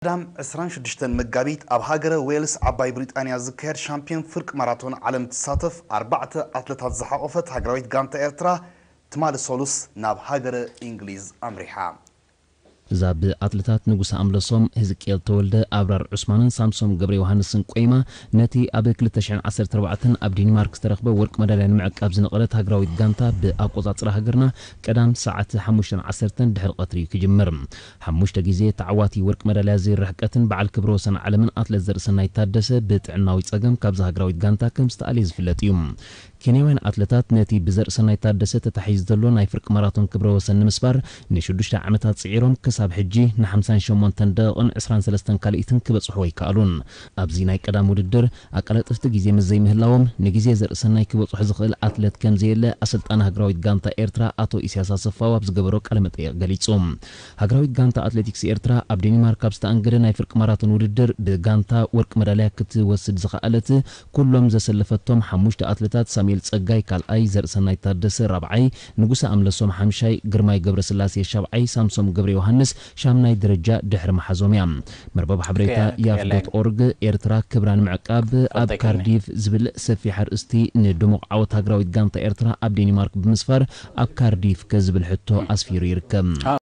ቀዳም ዕስራን ሽዱሽተን መጋቢት ኣብ ሃገረ ዌልስ ዓባይ ብሪጣንያ ዝካየድ ሻምፒዮን ፍርቂ ማራቶን ዓለም ትሳተፍ ኣርባዕተ ኣትለታት ዝሓቖፈት ሃገራዊት ጋንታ ኤርትራ ትማሊ ሰሉስ ናብ ሃገረ እንግሊዝ ኣምሪሓ። እዛ ብኣትለታት ንጉሰ ኣምለሶም፣ ህዝቅኤል ተወልደ፣ ኣብራር ዑስማንን ሳምሶም ገብረ ዮሃንስን ቆይማ፣ ነቲ ኣብ ክልተ ሽሕን ዓሰርተ ኣርባዕተን ኣብ ዴንማርክ ዝተረኽበ ወርቂ መዳልያ ንምዕቃብ ዝነቐለት ሃገራዊት ጋንታ፣ ብኣቆጻጽራ ሃገርና ቀዳም ሰዓት ሓሙሽተን ዓሰርተን ድሕሪ ቀትሪ እዩ ክጅምር። ሓሙሽተ ግዜ ተዓዋቲ ወርቂ መዳልያ ዘይርሕቀትን በዓል ክብረ ወሰን ዓለምን ኣትለት ዘርእሰናይ ታደሰ ብጥዕናዊ ጸገም ካብዛ ሃገራዊት ጋንታ ከም ዝተኣልየ ዝፍለጥ እዩ። ኬንያውያን ኣትለታት ነቲ ብዘርእሰናይ ታደሰ ተታሒዙ ዘሎ ናይ ፍርቂ ማራቶን ክብረ ወሰን ንምስባር ንሽዱሽተ ዓመታት ጽዒሮም ክሳብ ሕጂ ንሓምሳን ሸሞንተን ደቂቕን ዕስራን ሰለስተን ካልኢትን ክበጽሕዎ ኣይከኣሉን። ኣብዚ ናይ ቀዳም ውድድር ኣቀላጥፍቲ ግዜ ምስ ዘይምህላዎም ንግዜ ዘርእሰናይ ክበጽሖ ዝኽእል ኣትለት ከም ዘየለ ኣሰልጣኒ ሃገራዊት ጋንታ ኤርትራ ኣቶ ኢሳያስ ኣሰፋው ኣብ ዝገበሮ ቃለ መጠይቕ ገሊጹ። ሃገራዊት ጋንታ ኣትሌቲክስ ኤርትራ ኣብ ዴንማርክ ኣብ ዝተኣንገደ ናይ ፍርቂ ማራቶን ውድድር ብጋንታ ወርቂ መዳልያ ክትወስድ ዝኸኣለት ኩሎም ዘሰለፈቶም ሓሙሽተ ኣትለታት ሳሙኤል ጸጋይ ካልኣይ፣ ዘርእሰናይ ታደሰ ራብዓይ፣ ንጉሰ ኣምለሶም ሓምሻይ፣ ግርማይ ገብረስላሴ ሻብዓይ፣ ሳምሶም ገብረ ዮሃንስ ሻምናይ ደረጃ ድሕሪ ምሓዞም እያ። መርበብ ሓበሬታ ያፍ ዶት ኦርግ ኤርትራ ክብራ ንምዕቃብ ኣብ ካርዲፍ ዝብል ሰፊሕ ኣርእስቲ ንድሙቕ ዓወት ሃገራዊት ጋንታ ኤርትራ ኣብ ዴንማርክ ብምስፋር ኣብ ካርዲፍ ከ ዝብል ሕቶ ኣስፊሩ ይርከብ።